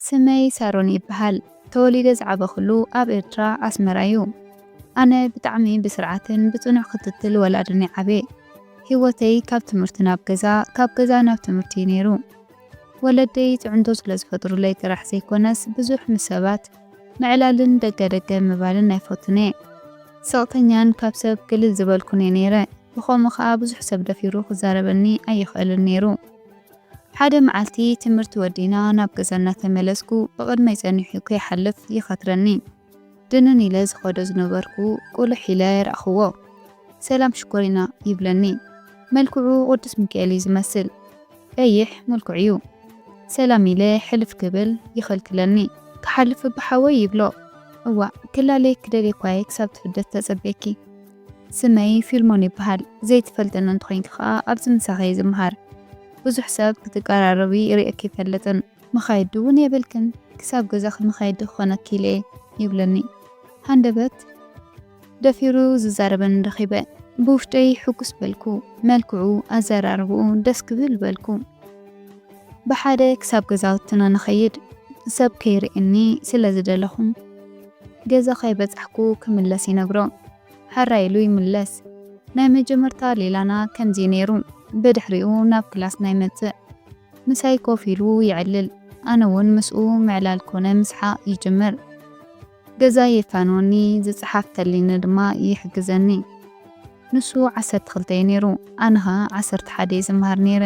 ስመይ ሳሮን ይበሃል። ተወሊደ ዝዓበኹሉ ኣብ ኤርትራ ኣስመራ እዩ። ኣነ ብጣዕሚ ብስርዓትን ብጽኑዕ ክትትል ወላድን ዓብየ። ህይወተይ ካብ ትምህርቲ ናብ ገዛ፣ ካብ ገዛ ናብ ትምህርቲ እዩ ነይሩ። ወለደይ ጽዕንቶ ስለ ዝፈጥሩለይ ጥራሕ ዘይኮነስ፣ ብዙሕ ምስ ሰባት ምዕላልን ደገ ደገ ምባልን ኣይፈቱን እየ። ስቕተኛን ካብ ሰብ ግልል ዝበልኩን እየ ነይረ። ብኸምኡ ኸኣ ብዙሕ ሰብ ደፊሩ ክዛረበኒ ኣይኽእልን ነይሩ። ሓደ መዓልቲ ትምህርቲ ወዲእና ናብ ገዛ እናተመለስኩ፣ ብቕድመይ ጸኒሑ ከይሓልፍ ይኸትረኒ። ድንን ኢለ ዝኸዶ ዝነበርኩ ቁልሕ ኢለ ረኣኽዎ። "ሰላም ሽኮሪና" ይብለኒ። መልክዑ ቅዱስ ሚካኤል እዩ ዝመስል። ቀይሕ መልክዑ እዩ። ሰላም ኢለ ሕልፍ ክብል ይኸልክለኒ። "ክሓልፍ ብሓወይ" ይብሎ። "እዋእ፣ ክላለየኪ ደልየ እኳ እየ ክሳብ ትፍደት ተጸብየኪ። ስመይ ፊልሞን ይበሃል። ዘይትፈልጥኒ እንተኾይንኪ ከኣ ኣብዚ ምሳኺ እየ ዝመሃር። ብዙሕ ሰብ ክትቀራረቢ ርእየኪ ኣይፈልጥን። መኻይድ እውን የብልክን። ክሳብ ገዛኺ መኻይድ ክኾነኪ ኢለ እየ" ይብለኒ። ሃንደበት ደፊሩ ዝዛረበኒ ረኺበ። ብውሽጠይ ሕጉስ በልኩ። መልክዑ፣ ኣዘራርብኡ ደስ ክብል በልኩ። ብሓደ ክሳብ ገዛውትና ንኸይድ፣ ሰብ ከይርእየኒ ስለ ዝደለኹ፣ ገዛ ከይበጻሕኩ ክምለስ ይነግሮ። ሕራይ ኢሉ ይምለስ። ናይ መጀመርታ ሌላና ከምዚ ነይሩ። ብድሕሪኡ ናብ ክላስና ይመጽእ። ምሳይ ኮፍ ኢሉ የዕልል። ኣነ እውን ምስኡ ምዕላል ኮነ ምስሓቕ ይጅምር። ገዛ የፋንወኒ፣ ዝጸሓፍ ተልዩኒ ድማ ይሕግዘኒ። ንሱ ዓሰርተ ክልተ እዩ ነይሩ፣ ኣነ ኸኣ ዓሰርተ ሓደ እየ ዝመሃር ነይረ።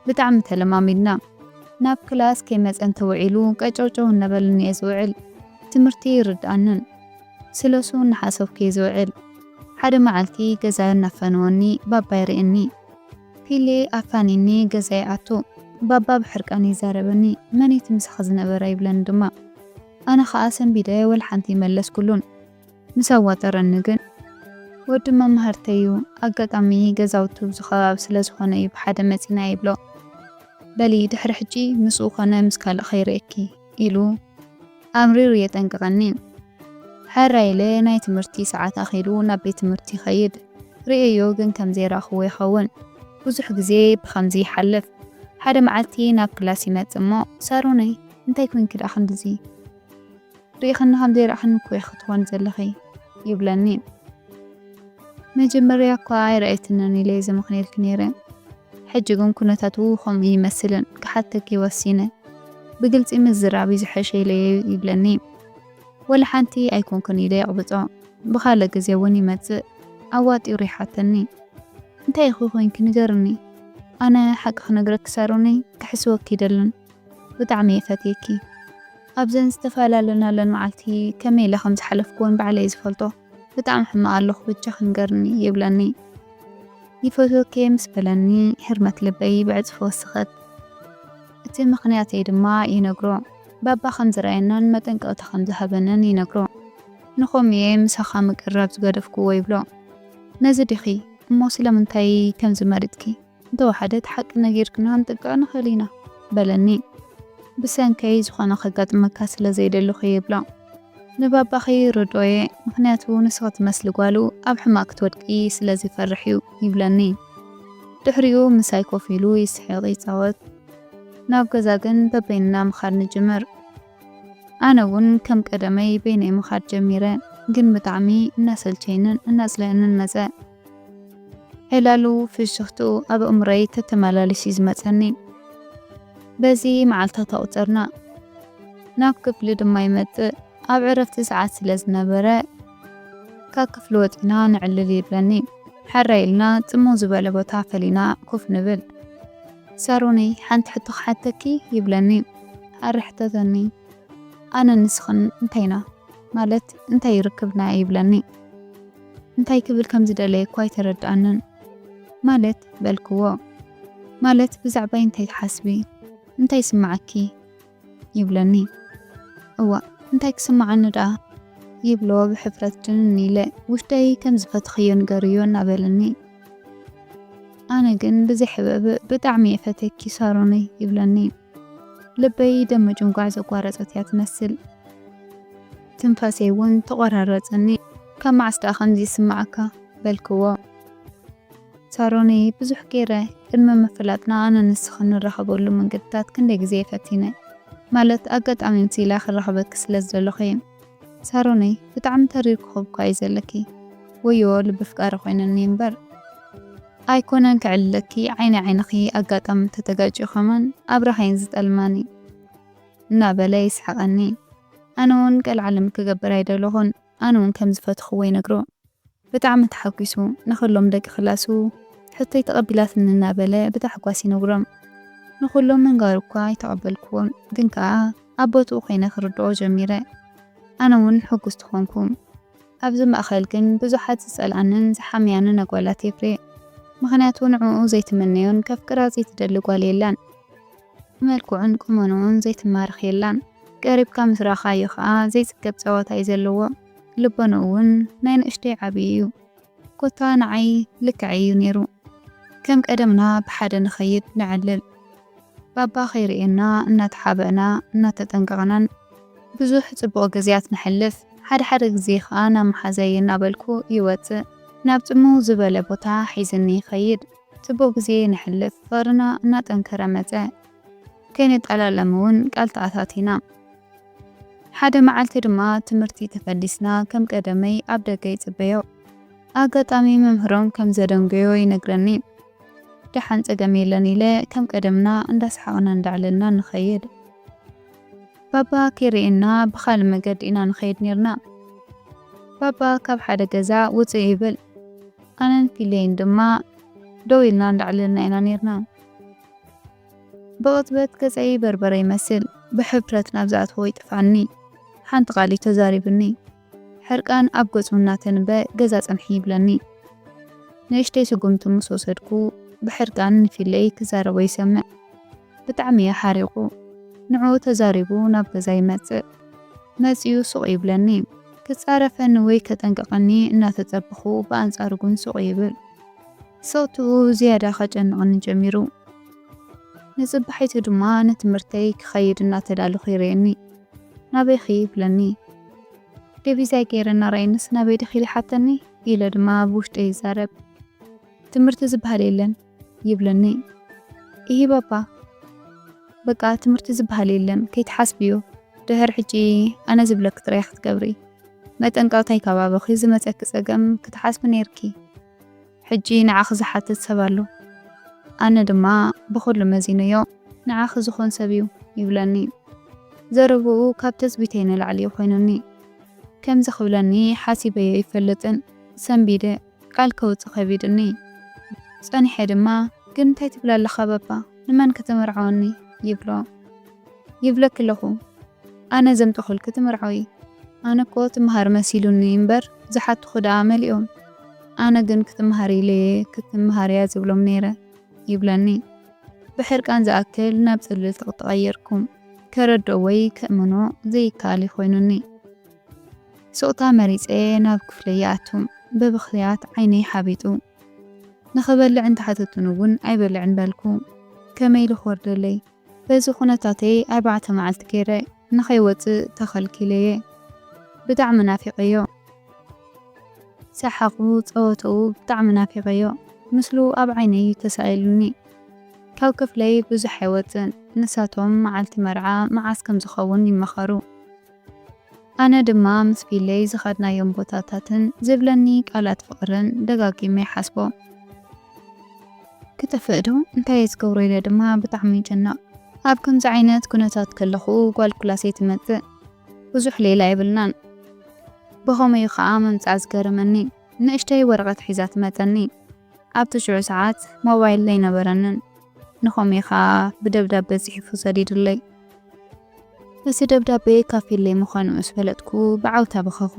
ብጣዕሚ ተለማሚድና። ናብ ክላስ ከይመጸ እንተውዒሉ ቀጨውጨው እናበለኒ እየ ዝውዕል። ትምህርቲ ይርድኣንን። ስለሱ እናሓሰብኩ እየ ዝውዕል። ሓደ መዓልቲ ገዛ እናፋነወኒ ባባ ይርእየኒ። ፊሌ ኣፋኒኒ ገዛ ይኣቱ። ባባ ብሕርቃን ይዛረበኒ። "መን እዩ እቲ ምሳኺ ዝነበረ?" ይብለኒ ድማ። ኣነ ኸኣ ሰንቢደ ወላ ሓንቲ ይመለስኩሉን። ምስ ኣዋጠረኒ ግን፣ "ወዲ መማህርተይ እዩ፣ ኣጋጣሚ ገዛውቱ ኣብዚ ከባቢ ስለ ዝኾነ እዩ ብሓደ መጺና" ይብሎ። "በሊ ድሕሪ ሕጂ ምስኡ ኾነ ምስ ካልእ ኸይርእየኪ" ኢሉ ኣምሪሩ የጠንቅቐኒ። ሕራይ ኢለ ናይ ትምህርቲ ሰዓት ኣኺሉ ናብ ቤት ትምህርቲ ይኸይድ። ርእየዮ ግን ከም ዘይረኣኽዎ ይኸውን። ብዙሕ ግዜ ብኸምዚ ይሓልፍ። ሓደ መዓልቲ ናብ ክላስ ይመጽእ እሞ፣ "ሳሮነይ፣ እንታይ ኮንኪ ደኣ ክንድዚ? ርኢኽኒ ከም ዘይረኣኽኒ እኮ ኢኺ ክትኾኒ ዘለኺ" ይብለኒ። መጀመርያ እኳ ኣይረኣየትንን ኢለ እየ ዘመኽንየልኪ ነይረ። ሕጂ ግን ኩነታቱ ከምኡ ይመስልን ክሓተኪ ወሲነ። ብግልጺ ምዝራብ እዩ ዝሐሸ ኢለ እየ ይብለኒ። ወላ ሓንቲ ኣይኮንኩን ኢለ የቕብጾ። ብኻልእ ግዜ እውን ይመጽእ። ኣዋጢሩ ይሓተኒ። "እንታይ ኢኺ ኮይንኪ ንገርኒ? ኣነ ሓቂ ክነግረኪ ሳሮነይ፣ ክሕስወኪ ይደልን። ብጣዕሚ እየ ፈትየኪ። ኣብዘን ዝተፈላለናለን መዓልቲ ከመይ ኢለ ከም ዝሓለፍኩወን ባዕለይ እየ ዝፈልጦ። ብጣዕሚ ሕማቕ ኣለኹ፣ በጃኺ ንገርኒ" ይብለኒ። "ይፈትወኪ" ምስ በለኒ፣ ህርመት ልበይ ብዕጽፊ ወሰኸት። እቲ ምኽንያተይ ድማ ይነግሮ። ባባ ከም ዝረኣየናን መጠንቀቕታ ከም ዝሃበንን ይነግሮ። "ንኸምኡ እየ ምሳኻ ምቅርራብ ዝገደፍኩዎ" ይብሎ። "ነዚ ዲኺ እሞ ስለምንታይ ከምዚ መሪጽኪ? እንተወሓደ እቲ ሓቂ ነጊርክና ክንጥንቀቕ ንኽእል ኢና" በለኒ። "ብሰንከይ ዝኾነ ከጋጥመካ ስለ ዘይደለኹ" ይብሎ። "ንባባኺ ርድኦ እየ፣ ምኽንያቱ ንስኺ ትመስሊ ጓሉ ኣብ ሕማቕ ክትወድቂ ስለ ዝፈርሕ እዩ" ይብለኒ። ድሕሪኡ ምሳይ ኮፍ ኢሉ ይስሕቕ ይጻወት። ናብ ገዛ ግን በበይንና ምኻድ ንጅምር። ኣነ እውን ከም ቀደመይ በይነይ ምኻድ ጀሚረ፣ ግን ብጣዕሚ እናሰልቸይንን እናጽለአንን መጸ። ዕላሉ ፍሽኽትኡ ኣብ ኣእምሮይ ተተመላሊሱ እዩ ዝመጸኒ። በዚ መዓልታት ኣቑጸርና። ናብ ክፍሊ ድማ ይመጽእ። ኣብ ዕረፍቲ ሰዓት ስለ ዝነበረ፣ "ካብ ክፍሊ ወጺና ንዕልል" ይብለኒ። ሕራይ ኢልና ጽምው ዝበለ ቦታ ፈሊና ኮፍ ንብል። "ሳሮነይ፣ ሓንቲ ሕቶ ክሓተኪ?" ይብለኒ። "ኣረ ሕተተኒ። ኣነን ንስኽን እንታይ ኢና? ማለት እንታይ ይርክብና?" ይብለኒ። እንታይ ክብል ከም ዝደለየ እኳ ኣይተረድኣንን። "ማለት?" በልክዎ። "ማለት ብዛዕባይ እንታይ ትሓስቢ? እንታይ ይስምዓኪ?" ይብለኒ። "እዋእ፣ እንታይ ክስምዓኒ ደኣ?" ይብሎ ብሕፍረት ድንን ኢለ። "ውሽጠይ ከም ዝፈተኽዮ ንገርዮ" እናበለኒ። ኣነ ግን ብዘይ ሕበብ "ብጣዕሚ እየ ፈትየኪ ሳሮነይ" ይብለኒ። ልበይ ደም ምጭንጓዕ ዘቋረጸት እያ ትመስል። ትንፋሰይ እውን ተቖራረጸኒ። "ካብ መዓስ ደኣ ከምዚ ይስምዓካ?" በልክዎ። "ሳሮነይ፣ ብዙሕ ገይረ፣ ቅድሚ ምፍላጥና ኣነ ንስኺ ንራኸበሉ መንገድታት ክንደይ ግዜ እየ ፈቲነ። ማለት ኣጋጣሚ ምስ ኢላ ክራኸበኪ ስለ ዝደለኹ እየ። ሳሮነይ፣ ብጣዕሚ ተሪር ክኸብኳ እዩ ዘለኪ። ወዮ፣ ልቢ ፍቃሪ ኮይነኒ እምበር። ኣይኮነን ክዕልለኪ፣ ዓይኒ ዓይንኺ ኣጋጣሚ ተተጋጭዩ ከማን ኣብራኸይን ዝጠልማኒ። እናበለ ይስሕቐኒ። ኣነ እውን ቀልዓለም ክገብር ኣይደለኹን። ኣነ እውን ከም ዝፈትኽዎ ይነግሮ። ብጣዕሚ ተሓጒሱ፣ ንኹሎም ደቂ ክላሱ ሕቶይ ተቐቢላትኒ እናበለ ብታሕጓስ ይነግሮም። ንኹሎም ምንጋሩ እኳ ኣይተቐበልክዎን፣ ግን ከኣ ኣብ ቦትኡ ኮይነ ክርድኦ ጀሚረ። ኣነ እውን ሕጉስቲ ኮንኩ። ኣብዚ ማእኸል ግን ብዙሓት ዝጸልኣንን ዝሓምያንን ኣጓላት የፍርየ። ምኽንያቱ ንዕኡ ዘይትምነዮን ከፍቅራ ዘይትደሊ ጓል የላን። መልክዑን ቁመንኡን ዘይትማረኽ የላን። ቀሪብካ ምስ ረኣኻዮ ኸኣ ዘይጽገብ ጸወታ እዩ ዘለዎ። ልቦንኡ እውን ናይ ንእሽተይ ዓብዪ እዩ። ኮታ ንዓይ ልክዐይ እዩ ነይሩ። ከም ቀደምና ብሓደ ንኸይድ ንዕልል። ባባ ከይርእየና እናተሓበእና እናተጠንቀቕናን ብዙሕ ጽቡቕ ግዜያት ነሕልፍ። ሓደ ሓደ ግዜ ኸኣ ናብ መሓዛይ እናበልኩ ይወጽእ። ናብ ጽምው ዝበለ ቦታ ሒዝኒ ይኸይድ። ጽቡቕ ግዜ ነሕልፍ። ፍቕርና እናጠንከረ መጸ። ከይንጠላለም እውን ቃል ተኣታቲና። ሓደ መዓልቲ ድማ ትምህርቲ ተፈሊስና ከም ቀደመይ ኣብ ደገ ይጽበዮ። ኣጋጣሚ መምህሮም ከም ዘደንገዮ ይነግረኒ። ደሓን ጸገም የለን ኢለ ከም ቀደምና እንዳሰሓቕና እንዳዕለልና ንኸይድ። ባባ ከይርእየና ብኻልእ መገዲ ኢና ንኸይድ ኔርና። ባባ ካብ ሓደ ገዛ ውጽእ ይብል። ኣነን ፊለይን ድማ ደው ኢልና እንዳዕለልና ኢና ኔርና። ብቕጽበት ገጸይ በርበረ ይመስል። ብሕፍረት ናብ ዝኣትዎ ይጥፍኣኒ። ሓንቲ ቃል እዩ ተዛሪብኒ። ሕርቃን ኣብ ገጹ እናተንበ ገዛ ጽንሒ ይብለኒ። ንእሽተይ ስጉምቲ ምስ ወሰድኩ ብሕርቃን ንፊለይ ክዛረቦ ይሰምዕ። ብጣዕሚ እየ ሓሪቑ። ንዕኡ ተዛሪቡ ናብ ገዛ ይመጽእ። መጺኡ ሱቕ ይብለኒ። ክጻረፈኒ ወይ ከጠንቅቐኒ እናተጸበኹ ብኣንጻሩ ግን ሱቕ ይብል። ስቕትኡ ዝያዳ ከጨንቐኒ ጀሚሩ። ንጽባሒቱ ድማ ንትምህርተይ ክኸይድ እናተዳለኹ ይርእየኒ። ናበይኺ ይብለኒ። ዲቪዛ ገይረ እናረኣየንስ ናበይ ዲኺ ኢሉ ይሓተኒ ኢለ ድማ ብውሽጠይ ይዛረብ። ትምህርቲ ዝበሃል የለን ይብለኒ። ኢሂ ባባ፣ በቃ ትምህርቲ ዝበሃል የለን ከይትሓስብዮ። ድሕር ሕጂ ኣነ ዝብለኪ ጥራይ ክትገብሪ። መጠንቀቕታይ ካብ ኣበኺ ዝመጸኪ ጸገም ክትሓስቢ ነይርኪ። ሕጂ ንዓኺ ዝሓትት ሰብ ኣሎ። ኣነ ድማ ብኹሉ መዚነዮ ንዓኺ ዝኾን ሰብ እዩ ይብለኒ። ዘረብኡ ካብ ትጽቢተይ ንላዕሊ እዩ ኮይኑኒ። ከምዚ ክብለኒ ሓሲበዮ ይፈልጥን ሰንቢደ ቃል ከውጽእ ከቢድኒ። ጸኒሐ ድማ ግን እንታይ ትብል ኣለኻ ባባ ንመን ከተመርዓወኒ ይብሎ። ይብለኪ ኣለኹ ኣነ ዘምጠኹልኪ ትምርዓዊ። ኣነ እኮ ትምሃር መሲሉኒ እምበር ዝሓትኹ ደኣ መሊኦም። ኣነ ግን ክትምሃር ኢለየ ክትምሃር እያ ዝብሎም ነይረ ይብለኒ። ብሕርቃን ዝኣክል ናብ ጽልልቲ ተቐየርኩ። ከረድኦ ወይ ከእምኖ ዘይከኣል ኮይኑኒ። ሱቕታ መሪጸ ናብ ክፍለይ ይኣቱ። ብብኽያት ዓይነይ ሓቢጡ። ንኽበልዕ እንተሓተቱኒ እውን ኣይበልዕን በልኩ። ከመይ ኢሉ ክወርደለይ? በዚ ኩነታተይ ኣርባዕተ መዓልቲ ገይረ ንኸይወጽእ ተኸልኪለየ። ብጣዕሚ ናፊቐዮ። ሰሓቑ፣ ጸወታኡ ብጣዕሚ ናፊቐዮ። ምስሉ ኣብ ዓይነይ እዩ ተሳኢሉኒ። ካብ ክፍለይ ብዙሕ ኣይወጽእን። ንሳቶም መዓልቲ መርዓ መዓስ ከም ዝኸውን ይመኸሩ። ኣነ ድማ ምስ ፊለይ ዝኸድናዮም ቦታታትን ዝብለኒ ቃላት ፍቕርን ደጋጊመ ይሓስቦ። ክጠፍእ ዶ? እንታይ እየ ዝገብሮ? ኢለ ድማ ብጣዕሚ ይጭነቕ። ኣብ ከምዚ ዓይነት ኩነታት ከለኹ ጓል ክላሰይ ትመጽእ። ብዙሕ ሌላ የብልናን። ብኸመዩ ኸኣ ምምጻኣ ዝገረመኒ። ንእሽተይ ወረቐት ሒዛ ትመጸኒ። ኣብቲ ሽዑ ሰዓት ሞባይል ኣይነበረንን። ንኸምኡ ኸኣ ብደብዳበ ጽሒፉ ሰዲዱለይ። እቲ ደብዳበ ካብ ፊለይ ምዃኑ ምስ ፈለጥኩ ብዓውታ በኸኹ።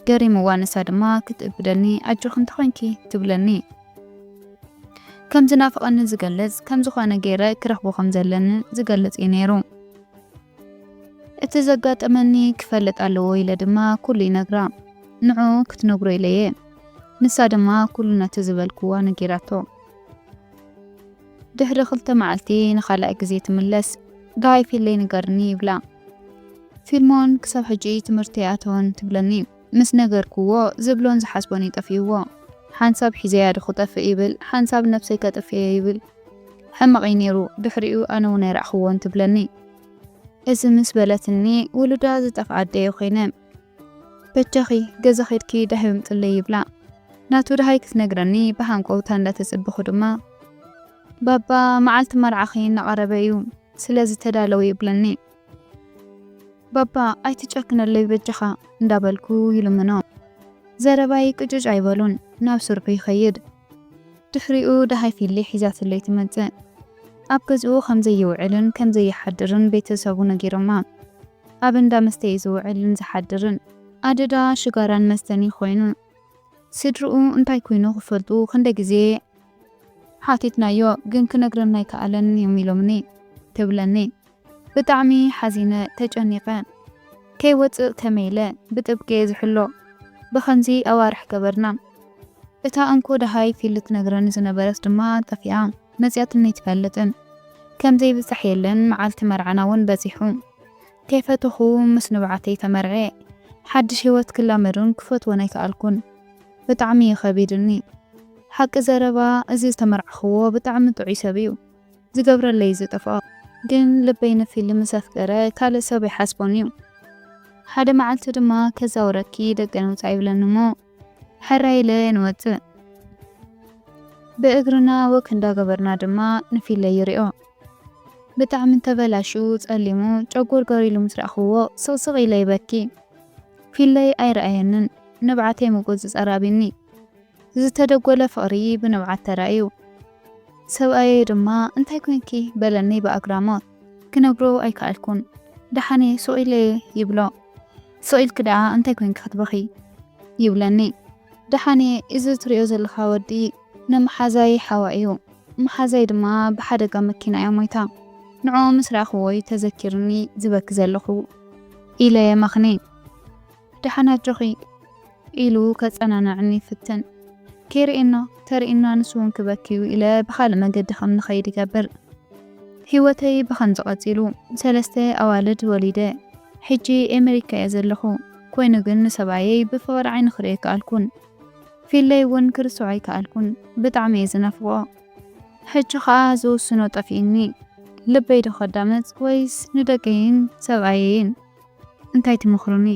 ገሪምዋ ንሳ ድማ ክትእብደኒ ኣጆኺ እንተኾይንኪ ትብለኒ። ከም ዝናፍቐኒ ዝገልጽ፣ ከም ዝኾነ ገይረ ክረኽቦ ከም ዘለኒ ዝገልጽ እዩ ነይሩ። እቲ ዘጋጠመኒ ክፈልጥ ኣለዎ ኢለ ድማ ኩሉ ይነግራ። ንዕኡ ክትነግሮ ኢለየ። ንሳ ድማ ኩሉ ነቲ ዝበልክዋ ነጊራቶ። ድሕሪ ክልተ መዓልቲ ንኻልኣይ ግዜ ትምለስ። ደሃይ ፊለይ ንገርኒ ይብላ። ፊልሞን ክሳብ ሕጂ ትምህርቲ ኣይኣተወን ትብለኒ። ምስ ነገርክዎ ዝብሎን ዝሓስቦን እዩ ጠፊእዎ። ሓንሳብ ሒዘያ ዶ ክጠፍእ ይብል፣ ሓንሳብ ነብሰይ ከጥፍእ እየ ይብል። ሕማቕ እዩ ነይሩ፣ ድሕሪኡ ኣነ እውን ኣይረኣኽዎን ትብለኒ። እዚ ምስ በለትኒ ውሉዳ ዝጠፍኣ ኣደየ ኮይነ። በጃኺ ገዛ ኸድኪ ዳሃይ ምጥለይ ይብላ። ናቱ ዳሃይ ክትነግረኒ ብሃንቀውታ እንዳተጸበኹ ድማ፣ ባባ መዓልቲ መርዓኺ እናቐረበ እዩ፣ ስለዚ ተዳለዊ ይብለኒ። ባባ ኣይትጨክነለይ በጃኻ እንዳበልኩ ይልምኖ። ዘረባይ ቅጭጭ ኣይበሉን፣ ናብ ስርሑ ይኸይድ። ድሕሪኡ ዳሃይ ፊሊ ሒዛትለይ ትመጽእ። ኣብ ገዝኡ ከም ዘይውዕልን ከም ዘይሓድርን ቤተሰቡ ነጊሮማ። ኣብ እንዳ መስተ እዩ ዝውዕልን ዝሓድርን። ኣደዳ ሽጋራን መስተን እዩ ኮይኑ። ስድርኡ እንታይ ኮይኑ ክፈልጡ ክንደ ግዜ ሓቲትናዮ፣ ግን ክነግረና ኣይከኣለን እዮም ኢሎምኒ ትብለኒ። ብጣዕሚ ሓዚነ ተጨኒቐ። ከይወፅእ ከመይ ኢለ ብጥብቂ እየ ዝሕሎ። ብኸምዚ ኣዋርሕ ገበርና። እታ እንኮ ደሃይ ፊሊ ትነግረኒ ዝነበረት ድማ ጠፊኣ፣ መፂኣትኒ ኣይትፈልጥን። ከም ዘይብፃሕ የለን፣ መዓልቲ መርዓና እውን በፂሑ። ከይፈተኹ ምስ ንብዓተይ ተመርዐ። ሓድሽ ህይወት ክላመድን ክፈትዎን ኣይከኣልኩን። ብጣዕሚ እዩ ከቢድኒ። ሓቂ ዘረባ፣ እዚ ዝተመርዓኽዎ ብጣዕሚ ጥዑይ ሰብ እዩ። ዝገብረለይ ዝጠፍኦ። ግን ልበይ ንፊሊ ምስ ኣፍቀረ ካልእ ሰብ ኣይሓስቦን እዩ። ሓደ መዓልቲ ድማ ከዛውረኪ ደቂ ንውፃእ ይብለኒ እሞ ሕራይ ኢለ ንወፅእ። ብእግርና ወክ እንዳገበርና ድማ ንፊለይ ይሪኦ። ብጣዕሚ ተበላሽዩ ጸሊሙ ጨጎርጎር ኢሉ ምስ ረኣኽዎ ስቕስቕ ኢለ ይበኪ። ፊለይ ኣይረኣየንን፣ ንብዓተይ ምቁጽጻር ኣቢኒ። ዝተደጎለ ፍቕሪ ብንብዓት ተራእዩ። ሰብኣየይ ድማ እንታይ ኮንኪ በለኒ ብኣግራሞት። ክነግሮ ኣይከኣልኩን። ደሓን እየ ሱቕ ኢለ እየ ይብሎ። ሱቕ ኢልኪ ደኣ እንታይ ኮንኪ ክትበኺ ይብለኒ። ደሓን እየ፣ እዚ ትሪኦ ዘለኻ ወዲ ንመሓዛይ ሓዋ እዩ። መሓዛይ ድማ ብሓደጋ መኪና እያ ሞይታ። ንዕኡ ምስ ረኣኽዎ እዩ ተዘኪርኒ ዝበኪ ዘለኹ ኢለ የማኽኒ። ደሓን ኣጆኺ ኢሉ ከጸናንዐኒ ይፍትን። ከይርእየና ተርእየና ንሱ እውን ክበኪ እዩ ኢለ ብኻልእ መገዲ ከም ንኸይድ ይገብር። ህይወተይ ብኸምዚ ቀጺሉ። ሰለስተ ኣዋልድ ወሊደ። ሕጂ ኤመሪካ እየ ዘለኹ። ኮይኑ ግን ንሰብኣየይ ብፍቕሪ ዓይኒ ክርእዮ ኣይከኣልኩን። ፊለይ እውን ክርስዖ ኣይከኣልኩን። ብጣዕሚ እየ ዝናፍቖ። ሕጂ ኸኣ ዝውስኖ ጠፊእኒ። ልበይ ዶ ከዳምጽ ወይስ ንደቀይን ሰብኣየይን? እንታይ ትመኽሩኒ?